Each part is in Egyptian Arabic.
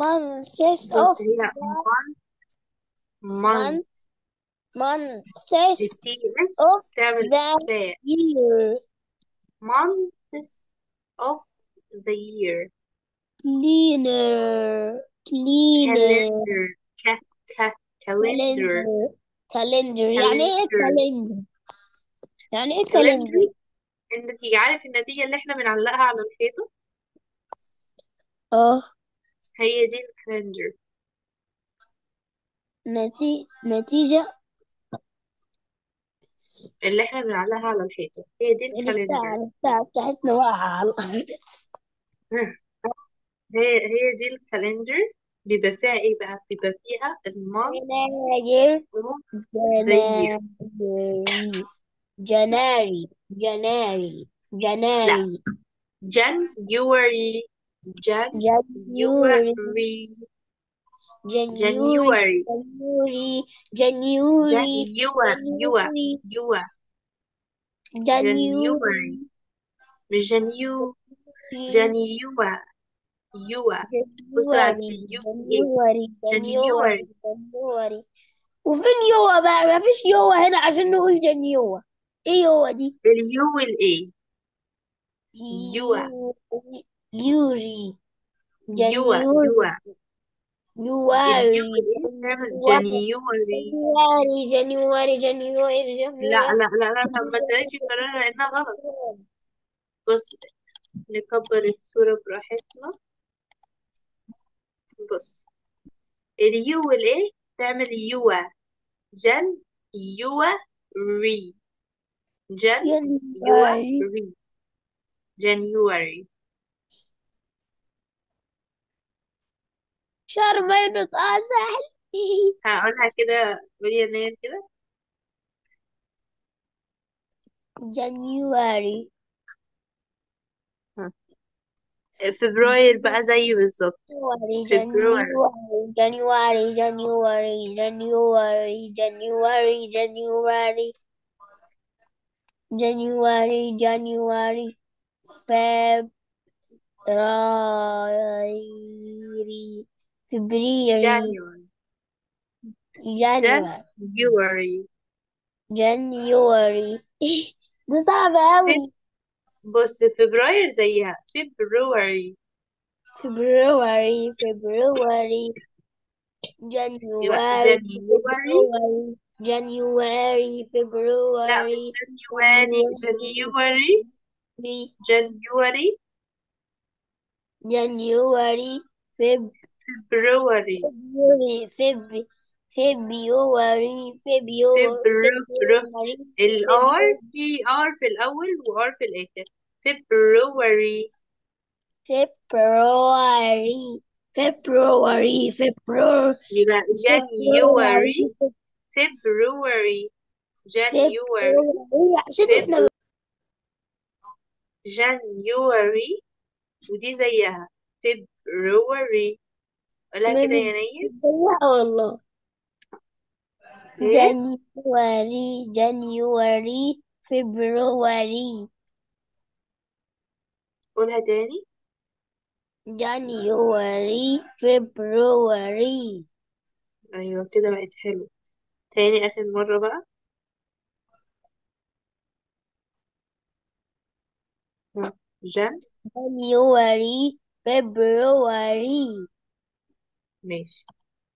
Months بص of هي the month. month. Months ال T H of تعمل the تاء. year. Months of the year. Cleaner. Cleaner. Calendar. ك ك calendar. Calendar. Calendar. يعني ايه Calendar. calendar؟ يعني ايه Calendar. calendar؟ النتيجة، عارف النتيجة اللي احنا بنعلقها على الحيطة؟ اه. هي دي ال calendar. نتيجة. اللي احنا بنعلقها على الحيطة هي دي عرفتها الكالندر. عرفتها، بتاعتنا واقعة على الأرض. هي دي ال calendar. بيبقى فيها ايه بقى؟ بيبقى فيها المانثs يناير. of the year. جناير. جناري. جناري. لا، جناري. January. جنيوري. January. جنيوري. January. جنيوري. جنيوري. Janua يوا جنيوري. يوا جنيوري. January. مش جانيو. جانيوا. يوا. بص بقى جنيوري. اليو ايه. جنيوري. جنيوري. جانيوري. جنيوري. وفين يوا بقى؟ ما فيش يوا هنا عشان نقول جنيوا. ايه يوا دي؟ ال U وال A. يوا. يوري. يوري. يوا جنيوري. يوا. اليو يواري. والايه تعمل جنيوري. جانيوري. جنيوري. جنيوري. لا جنيوري. لا لا لا، طب ما تلاقيش القرار لانها غلط. بص، نكبر الصورة براحتنا. بص، ال U وال A تعمل يوا. جن يوا ري. جن يوا جنيوري. ري. January. شهر ما ينطق سهل. هقولها كده، قولي يناير كده. January. ها. فبراير بقى زيه بالظبط. فبراير. January. January. January. January. January. January. January. January. February. February. January. January. January. January. ده صعب فب أوي. بص، فبراير زيها February. February. February. يبقى January. January. February. January. لا، مش February. January. January. January. January. January. Feb February. February. February. February. فبرو February. ال R، في R في الاول و R في الاخر. February. February. February. February. يبقى February. January. February. January. February. عشان Feb احنا January. ودي زيها February. قولها ما كده مش يا نيل. زيها والله. ايه. January. January. February. قولها تاني. January. February. ايوه كده بقت حلو. تاني اخر مرة بقى. ها. جان. January. February. ماشي.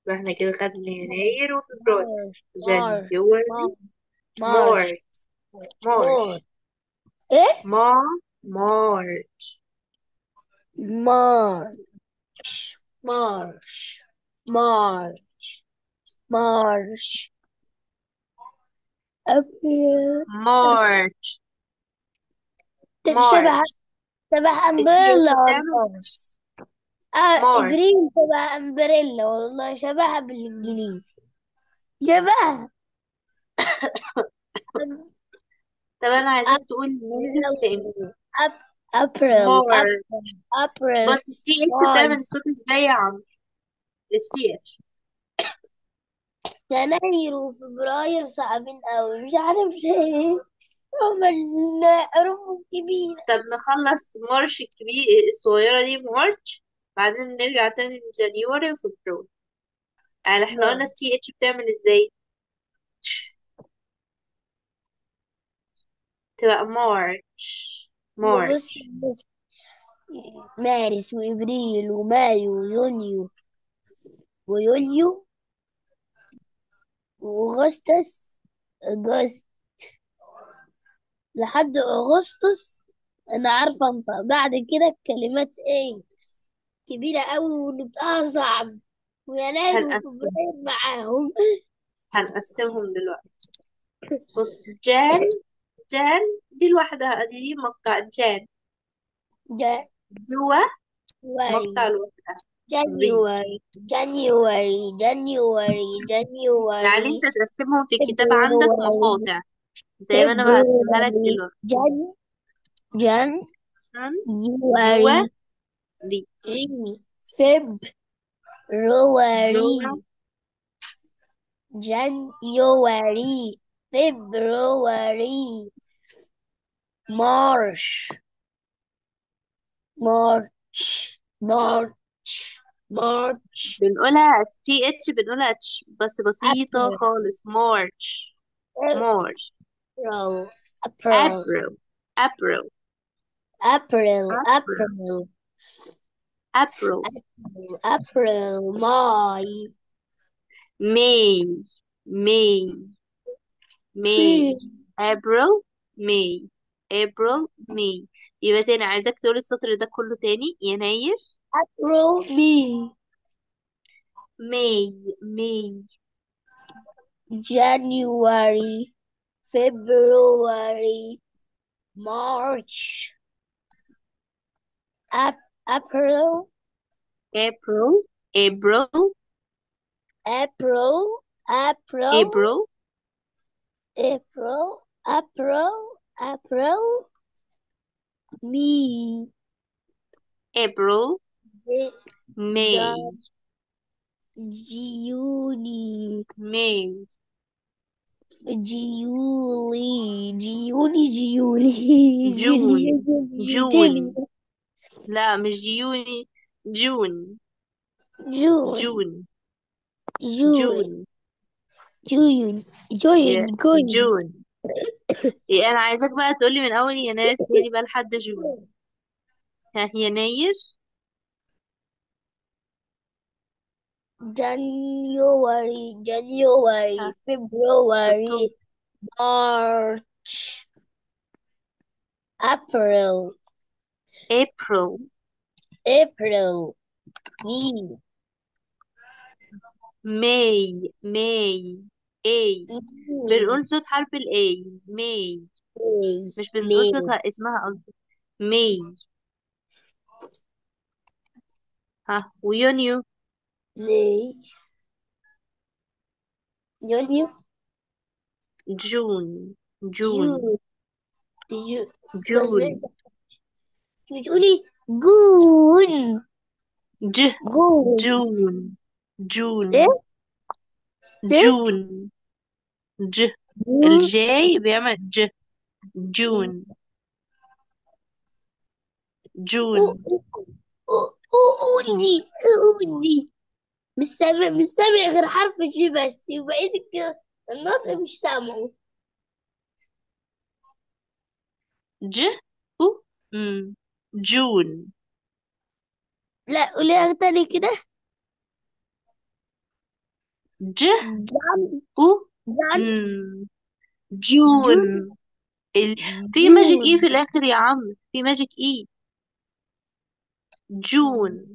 يبقى احنا كده خدنا يناير وفبراير. March. March. جانيوري. March. مارس. March. مارش. ايه. ما March. March. March. March. March. April. March. شبه مارش. شبه السي امبريلا H بتعمل والله. آه، مارش. ابريل شبه umbrella والله، شبهها بالانجليزي. شبهها. طب انا عايزاك تقول months تاني. ابريل. ابريل. مار ابريل. بس السي اتش مارش. بتعمل صوت ازاي يا عم؟ السي اتش. يناير وفبراير صعبين قوي، مش عارف ليه. هما الحروف الكبيرة. طب نخلص March الكبير الصغيرة دي March. بعدين نرجع تاني ل January و February. يعني احنا قلنا نعم. ال CH بتعمل ازاي؟ تبقى March. بص مارش. بص، مارس وابريل ومايو ويونيو ويوليو واغسطس، اغسطس لحد اغسطس. انا عارفه انطق بعد كده الكلمات ايه؟ كبيره قوي ونطقها صعب، ويناير هنقسم وفبراير معاهم. هنقسمهم دلوقتي. بص، Jan. Jan دي لوحدها، دي مقطع Jan. جوا مقطع جانيوري لوحدها. ري. جانيوري جانيوري جانيوري يعني جانيوري انت تقسمهم في الكتاب عندك فبراير مقاطع، زي ما انا بقسمها لك فبراير دلوقتي. جان جان Jan يواري يوا ري. فبرايري جوا. January February March March March March بنقولها CH، بنقولها H بس بسيطة April خالص. March. March. April April April. April. April April. April April. April May May. May. May. April. May. April. May. يبقى تاني عايزاك تقول السطر ده كله تاني. يناير. April May May. May. January February March April April. April. April April April. April April April May April. May. June May. July June July June. July June. July لا، مش June. June. June June. June June. June يا June June June. إيه، انا عايزاك بقى تقولي من اول يناير تاني بقى لحد June. ها، يناير. January ها، January شطور. February March April April. April May May. May. A. May بنقول صوت حرف ال A. May. May مش بنقول May صوتها، اسمها قصدي. May. ها، ويونيو. May يونيو June. June. June June. بس June. بتقولي June. ج. June. June. June. ايه ايه June. ج. June. ال J بيعمل ج. June. June. قولي قولي. مش سامع غير حرف G بس، وبقيت النطق مش سامعه. ج. أو. م. June. لا، قوليها تاني كده. ج. جان أو. جان م. June. June ال... في ماجيك جون E في الآخر يا عم، في magic E. June.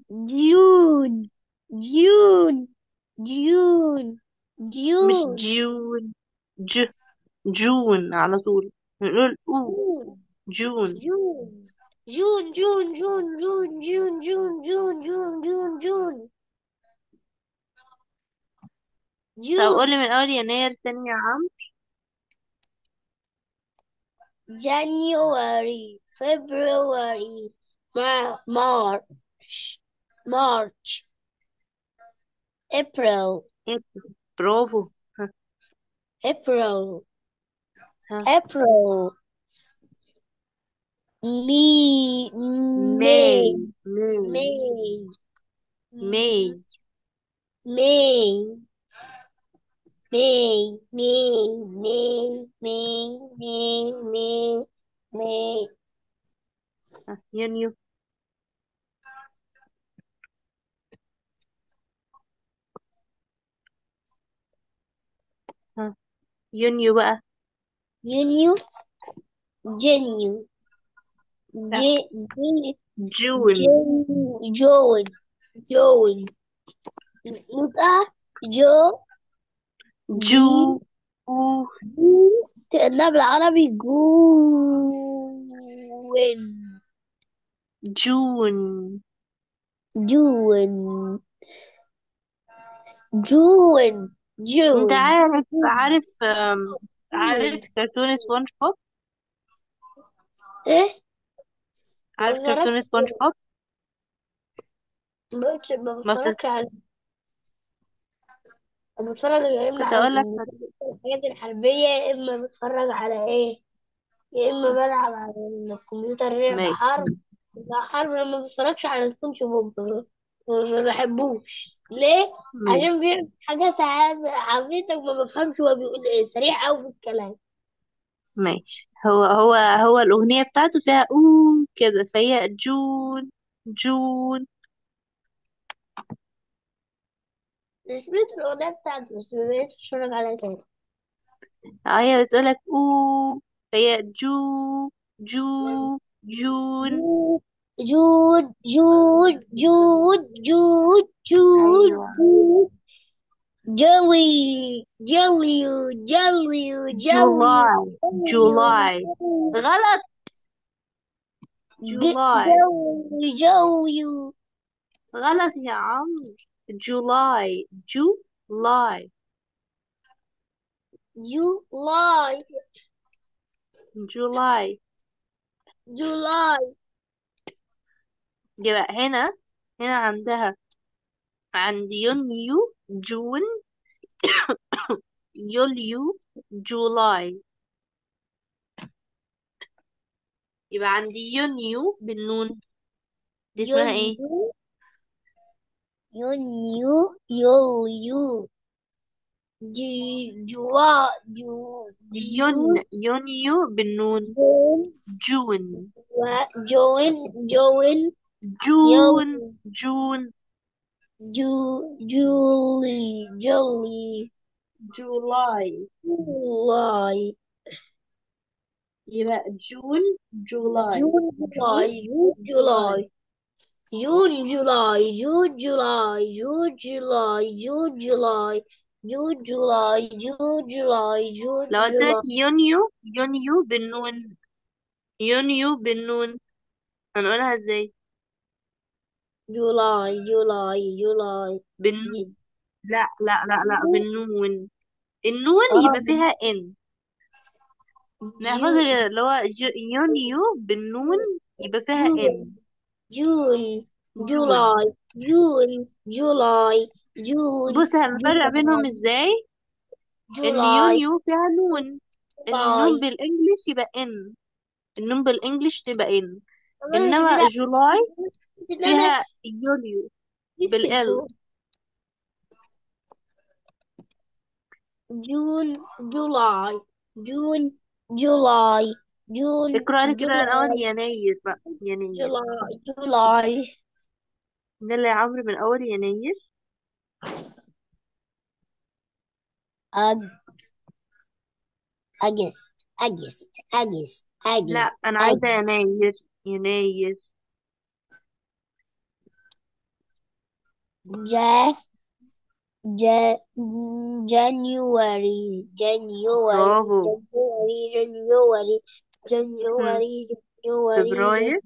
June June June June مش June June. ج. June على طول. نقول أو. June June. June June June June June June June June June June June طب قولي جون من أول يناير تاني يا عم. January February March March April إيه، برافو. ها. April ها. April مي مي ماي. ماي. مي ماي. مي مي مي مي مي مي مي مي. ها، يونيو. ها، يونيو بقى. يونيو. جانيو. لا، جي جي جون. جو جون. جون. نطقها جو. جو. جي. أو. جو. كأنها بالعربي جون. جون. جون. جون. انت جون. عارف، عارف جون. عارف كرتون سبونج بوب؟ ايه؟ ما عارف بتفرجش. كرتون سبونج بوب؟ ما ما بت... بتفرجش على. بتفرج يا اما كنت على اقول لك. الحاجات الحربية، يا اما بتفرج على ايه، يا اما بلعب على الكمبيوتر لعبة ماشي. حرب. لا حرب. أنا ما بتفرجش على سبونج بوب. ما بحبوش. ليه؟ ماشي. عشان بيعمل حاجات عبيطة وما بفهمش هو بيقول ايه، سريع قوي في الكلام. ماشي. هو الأغنية بتاعته فيها أوه كده، فهي June. June. سمعت الأغنية بتاعته بس ما بقيتش أتفرج عليها تاني. هي بتقولك أوه، فهي جو. جو. جون. جود جود جود جود جود أيوة. جود. جوي جوي جوي جوي جولاي. جولاي غلط. جولاي جوي جوي. غلط يا عمرو. July. July. July. July. July. يبقى هنا، هنا عندها، عند يونيو June، يوليو July. يبقى عندي يونيو بالنون، دي اسمها ايه؟ يونيو. يونيو. يوليو. جو. جوا. جو. يون. جو. يونيو بالنون. جون. جون. جون. جون. يو. جون. جون. جو. جولي. جولي. جولاي. جولاي. يبقى جون. جولاي. جون جون. جولاي. جون جولاي. جولاي. جون جولاي. جون جولاي. جون جولاي. جون جولاي. جون جولاي. جون جولاي. جون لو قلت لك جولاي. يونيو، يونيو بالنون، يونيو بالنون، هنقولها ازاي؟ July. July. July. بالنون. لا لا لا لا، بالنون. النون اه. يبقى فيها ان. جو. نحفظها كده، اللي هو يونيو بالنون، يبقى فيها جون. ان. جون. جون. جولاي. جون جولاي. جون بص، هنفرق بينهم جولاي. ازاي؟ ان جولاي. يونيو فيها نون، جولاي. النون بال English يبقى ان، النون بال English تبقى ان. طب انا انما سيبنا. July بس ان انا فيها يوليو في بالال. الجون. جون. جولاي. جون. جولاي. جون. اقرأ لي كده من اول جولاي. يناير بقى، يناير. جولاي. جولاي. يلا يا عمرو، من اول يناير. أج... أجست أجست أجست لا، أجست انا أج. عايزة يناير. يناير. جا. جا. January. January. برافو. January. January. هم. January. January. فبراير.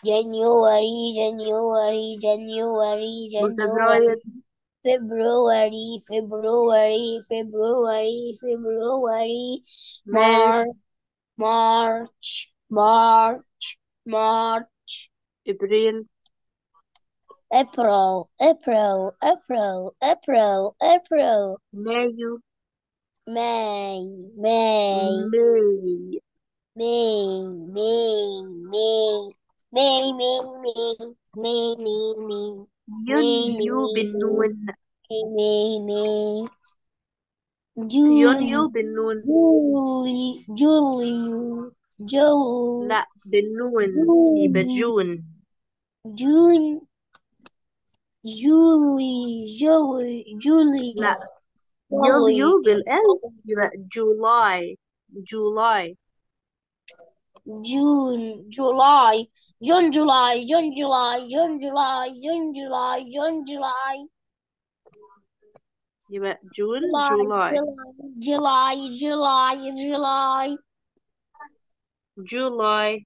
January. January. January. January. وفبراير. February. February. February. February. Mar مارس. March. March. March. ابريل. April. April. April. April. April. مايو. May. May. May. May May May May May May May May May May يونيو May بالنون. May May يونيو June بالنون. July July Ju لا، بالنون، يبقى June June. June July July July لا، July يوليو بالال، يبقى July. July. June July June July June July June July June July June July يبقى June July July. July July July July. July.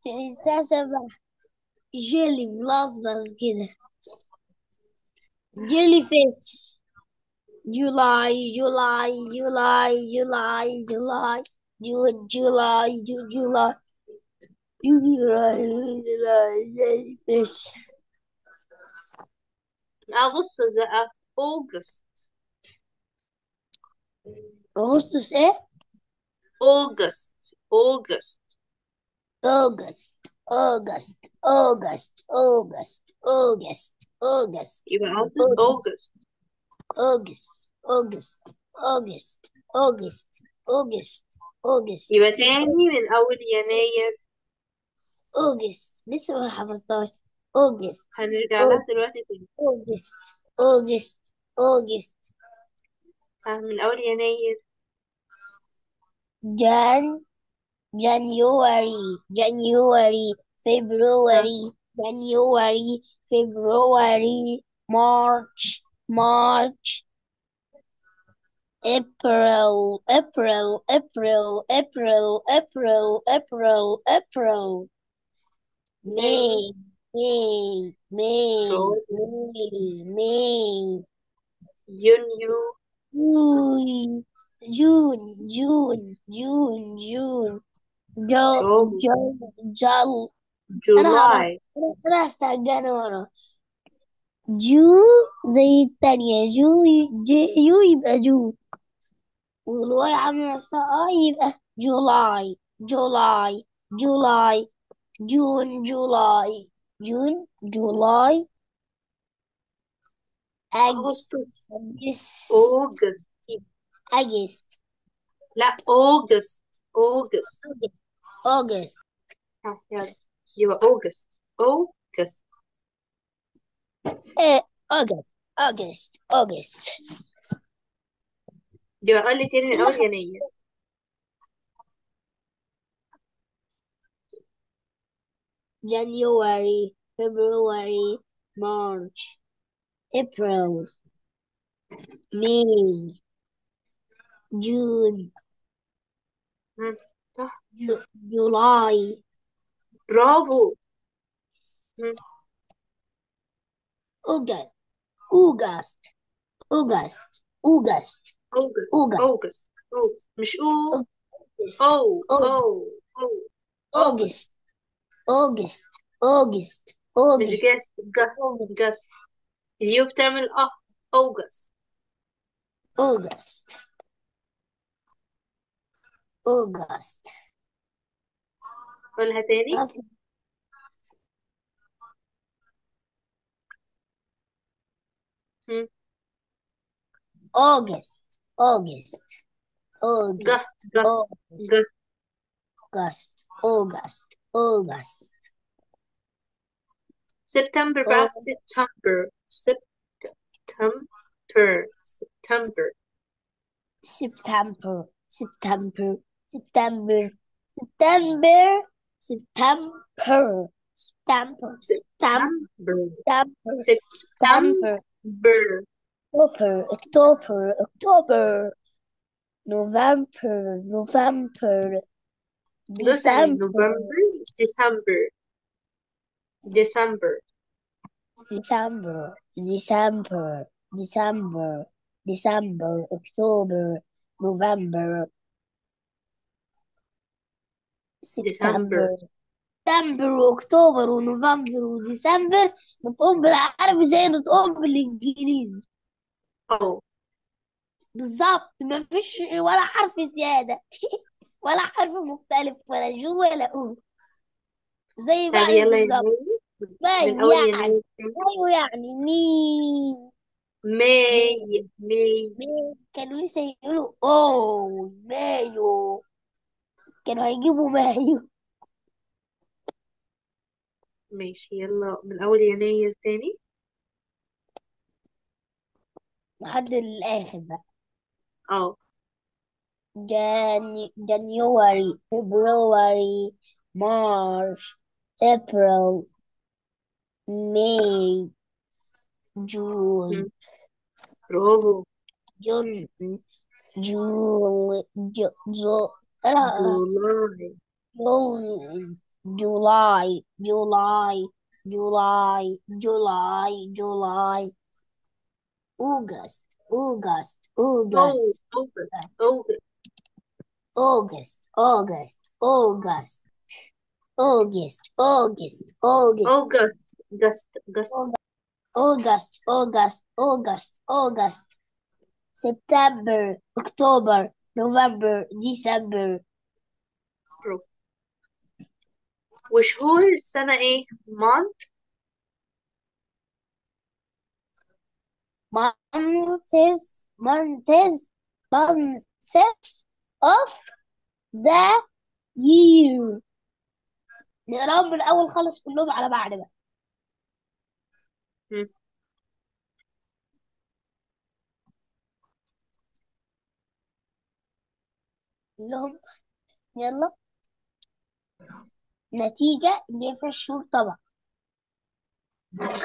تحسها شبه جيلي ملظلظ كده، jelly fish. July July July July July June July June July July July jelly fish. أغسطس بقى، August. أغسطس إيه؟ August. August. August August August August August August يبقى أغسطس August. August August August August August August يبقى تاني من أول يناير. August لسه ما حفظتهاش. August هنرجع لها دلوقتي تاني. August August August ها، من أول يناير. Jan January January ها. February January February March March April April April April April April April May. May May May برافو. May May يونيو. June June June June June جو برافو. جو جل. انا هعرف، جولاي. انا هستعجل ورا. جو زي التانية جو، J U يبقى جو، وال Y عاملة نفسها I يبقى July July July June July June July أج أغسطس August August. August لا، August. August. August ها يلا، يبقى August. August. إيه August August August. يبقى قول لي تاني من أول يناير. January February March April May June مم. صح. July برافو. مم. August August August August August. August August. August مش أو. August أو أو أو. أوجست. August August August مش August جاست جه. جاست. ال U بتعمل أه. August. August August قولها تاني. أصلا مم. August August جه. August جاست. August جه. August August August سبتمبر بقى، سبتمبر. سبتمبر. سبتمبر. September September September September September September September سبتمبر. September September سبتمبر. October October October November November دوس على December نوفمبر. ديسمبر. ديسمبر. December December December December October November ديسمبر. September سبتمبر واكتوبر ونوفمبر وديسمبر. نطقهم بالعربي زي نطقهم بالانجليزي أو. بالظبط، مفيش ولا حرف زيادة. ولا حرف مختلف، ولا جو ولا او، زي طب بعض يلا يا بالظبط. نايل، من مايو أول يعني، يناير تاني. مايو يعني مين؟ ماي مايو. ماي. مايو كانوا لسه يقولوا اوه مايو، كانوا هيجيبوا مايو. ماشي، يلا من أول يناير تاني. لحد الاخر بقى. اه. January, February, March, April, May, مم. June, برافو. June, June, Ju- آه، جولاي. June, July, July, July, July, July, August, August, أو August, أوجست. أوجست. August, August, August, August, August, August, أوجست. جست جست. August, August, August, August, September, October, November, December. برافو. وشهور السنة ايه؟ month. Months, months, months of the year. نقراهم من الأول خالص كلهم على بعض بقى. مم. كلهم. يلا. نتيجة اللي في الشهور طبعا.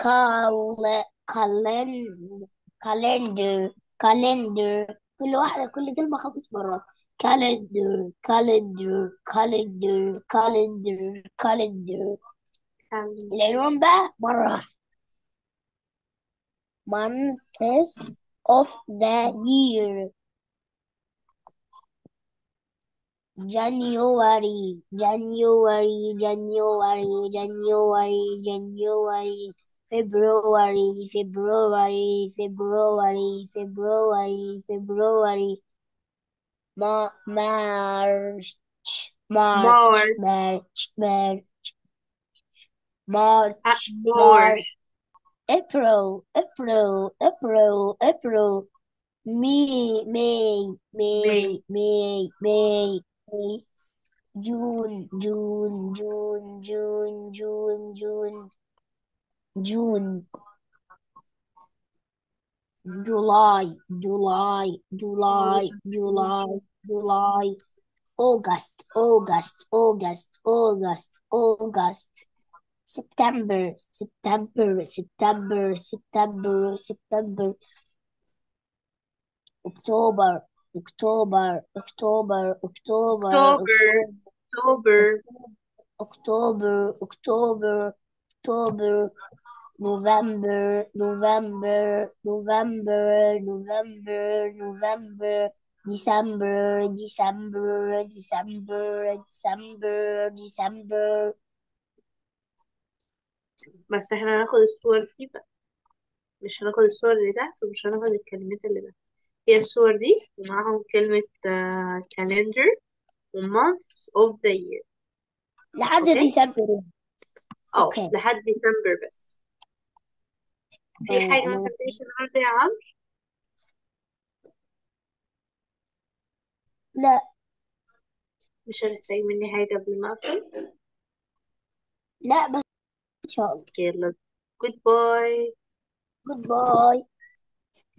كال كالن calendar، calendar، كل واحدة، كل كلمة 5 مرات. calendar، calendar، calendar، calendar، calendar. calendar. العنوان بقى مرة واحدة. Months of the year. January, January, January, January, January, February, February, February, February, February, March, March, March. March, March, March, March, March. April, April, April, April, May, May, May. May, May, May, May, June, June, June, June, June, June, June, July, July, July, August. July, July, August, August, August, August, August, September, September, September, September, September, October, October, October, October, October. October, October. October, October, October, November, November, November, November, November, December, December, December, December, December. بس احنا هناخد الصور دي بقى، مش هناخد الصور اللي تحت، ومش هناخد الكلمات اللي تحت. هي الصور دي ومعاهم كلمة calendar و months of the year. لحد okay. ديسمبر. اه، okay. لحد ديسمبر بس. في اه حاجة ما انا. فهمتهاش النهاردة يا عمرو؟ لا. مش هتحتاج مني حاجة قبل ما اقفل؟ لا بس ان شاء الله. يلا، good bye. good bye.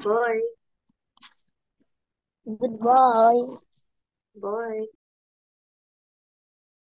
bye. good bye. bye.